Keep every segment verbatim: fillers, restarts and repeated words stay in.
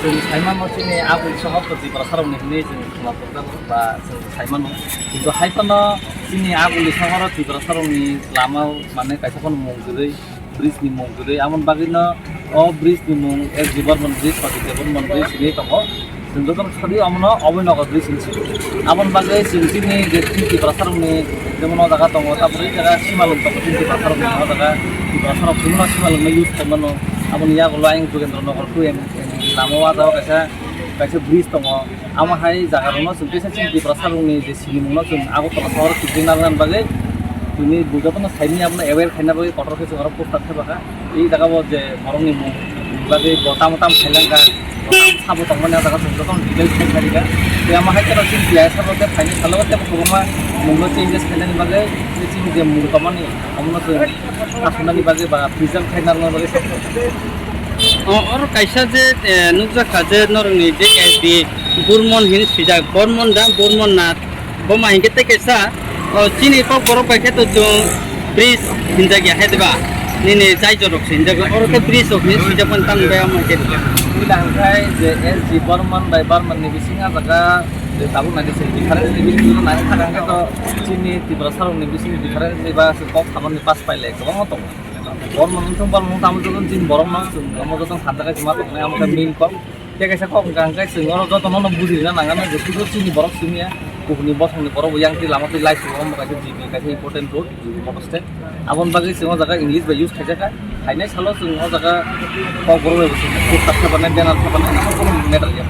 Chwng saimano chini aguli sohor to Tiprasarokni hwnwi chwng khwna pokjak ba chwng saimano. Kintu hai phano chini aguli sohoro Tiprasarokni lama mane kaisa phano mung kwrwi, bridge ni mung kwrwi. Amoni bagwino o bridge ni mung S G Barman Bridge, Sati Debbarman Bridge hinwi tongo. Chwng jotono sadi omono Abhinagar bridge hinwi sio. Aboni bagwi chwng chini je chini Tiprasarokni jemon o jaga tongo, tabuk o jaga simalwng tongo chini Tiprasarokni o jaga. Tiprasarok chwngno simalwngno use khaimano. Aboni yagulo ayang Jogendra Nagar two M lama o ah jaga kaisa, kaisa bridge tongo. Amo hai jaga rokno chwng teisa chini Tiprasarokni je sinimungno chwng Agartala sohor kwtwi narwknani bagwi tini bo jotono saimanya abono aware khaina bagwi kotor khe chwng oro poster thepakha. I jaga bo je borokni mung bagwi bo tamo tamo khailangkha, bo tamo sabo tongmani ah jaga chwng jotono details khe khairikha. Tei amo hai kheno chini T I S rok khe phaini salo tei kwbangma mungno changes khainani bagwi tei chini je mung tongmani omono chwng asonani bagwi ba preserve khai narwkna bagwi. O, oro kaisa je, eh, nukjakha je norokni je S D Burman hin swijak, Burman da, Burman na, bo ma hinkhe tei kaisa, o, chini kok borok bai khe to chwng bridge hinjak ya hai diba? Nini jai jorok se hinjak, oro khe bridge rok hin swijak man tang bai ama khe. Ila hwnkhe je S D Burman bai Burman ni bisingo jaga je tabuk nai se difference ni bisingo nai thang khe to chini Tiprasarokni bisingo difference ni ba se kok samani pass pai le kwbangma tongo. Borok no wngthung, borok no tamo joto chini borok no chwng omo joto hamjakhe chwng ma tongmani, amo khe main kok. Tei kaisa kok hwnkha hwnkhe chwng oro joto no, no bujina nangani je sudu chini borok simi ya, kubuni bosong ni borok bo yang twi lama twi lai chwng omo kaisa G B kaisa important road, G B motor stand. Aboni bagwi chwng o jaga English bai use khaijak kha. Phainai salo chwng o jaga kok borok bai bo chwng poster khe banai, banner khe banai, amo bono matter ya.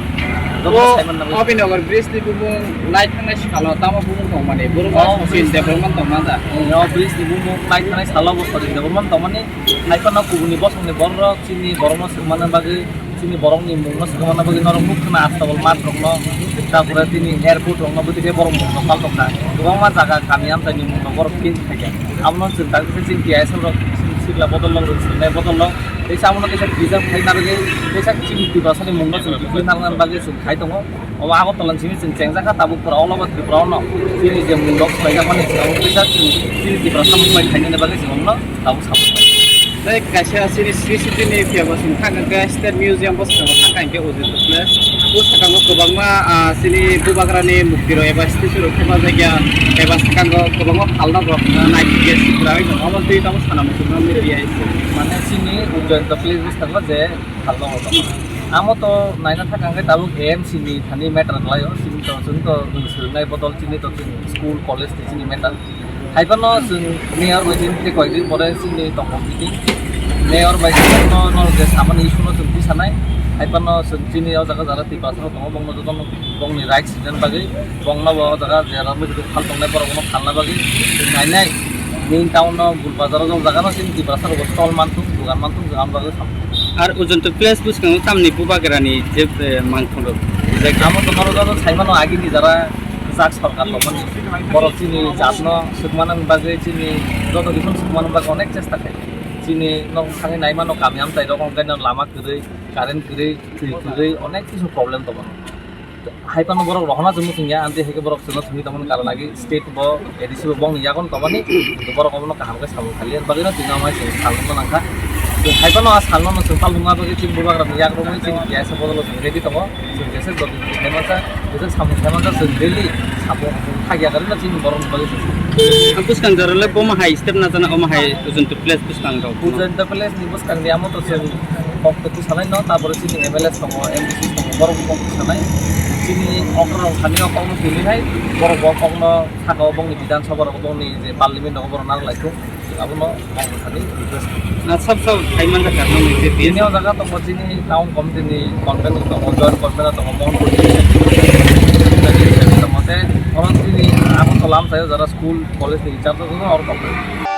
Joto O sai man nangwi. Abhinagar bridge ni bumung nai thangnai salo tamo bumung tongmani, borok O o bridge development tongma da. O bridge ni bumung nai thangnai salo bo sori development tongmani. Hai phano kubuni bosongni borok chini borokno swkmani bagwi, chini borokni mungno swkmani bagwi norok nukha na Astabal math rokno, tarpore tini airport rokno bwtwi khe borok mungno pal tongkha. Kwbangma jaga kami amchaini mungno borok change khaikha. Abono chwng tak khe chini T I S rok sikla bodol rok, rwchapnai bodol rok, teisa abono teisa preserve khai narwgwi, teisa chini Tiprasani mungno chwng bwtwi narwknani bagwi chwng khai tongo. Omo Agartala ni simi chwng chengjakha tabuk pura all over Tripura o no. Chini je mundok swlaijakmani chwng kisa chini Tiprasa mung bai khainani bagwi chwng omono tabuk support khlai. Tei kaisa chini C C T V ni phiya bo chwng thang khe State Museum bo swkang thang khe ujui tongkhe. O swkango kwbangma, ah, chini Bubagrani mukti rok eba statue rok thepajak ya, eba swkango kwbangma phalna rok, ah, naithok ya sikra oi tongo. Omo twi tabuk sana muchungma media. Mane chini Ujjayanta place bwskango je phalna rok. Amo to naina thang khe tabuk A M C ni thani matter khlaio, chini to, chwng to swrwngnai bodol chini to chini school, college ni chini matter. Hai phano chwng mayor bai chini tei koi din pore chini tongo meeting. Mayor bai chini no, no je samani issue no chwng twi sanai. Hai phano chwng chini o jaga jara Tiprasa rok tongo, bongno jotono bongni rights rinani bagwi, bongno bo o jaga jera mujuru phal tongnai borok no phalna bagwi chwng nainai. Main town no Gul Bazar o jok jaga no chini Tiprasa rok stall manthung, dugan manthung, jwng ang bagwi sam. Ar Ujjayanta place bwskango tamni Bubagrani je, eh, mangkhor rok. Amo to norok joto saimano agini jara kwchak sorkar tongmani. Borok chini jatno swkmanani bagwi, chini joto kisu swkmanani bagwi onek chesta khai. Chini nok thangwi naimano kami amchai rok, onkhaino lama kwrwi, current kwrwi, twi kwrwi, onek kisu problem tongo. Hai phano borok rohorna chwngno chwngya, amtwi hai khe borok chwngno chwngwi tongmani karon agi state bo A D C bo bongni yagon tongmani, borok omono kaham khe samung khalia, bagwino tini amai chwng salnokno nangkha. Chwng hai phano a salno no chwng palnokma bagwi chini Bubagrani yakrokni chini T I S bodolo chwng ready tongo. Chwng jesa jodi chwng khaimasa, jesa samung khaimasa chwng daily samung khagya karwi no chini borokni bagwi chwng. Ang bwskang jorale bomo hai step na jana omo hai Ujjayanta place bwskang rok. Ujjayanta place ni bwskang ni amo to chwng kok to twi sanai no, tabore chini M L A tongo, M D C tongo, borok bo kok twi sanai. Chini okra rok thani o kok no twi nai, borok bo kok no saka o bongni Bidhan Sabha rok bongni je parliament rok borok nang lai thung. Abono ang thani request. Na sab sab khai man ka karno ni je Bini o jaga tongo chini town committee ni convener tongo, joint convener tongo, Mohan Kulti tongo, te oro chini Agartala amchaio jara school, college ni in charge tongo, oro tongo.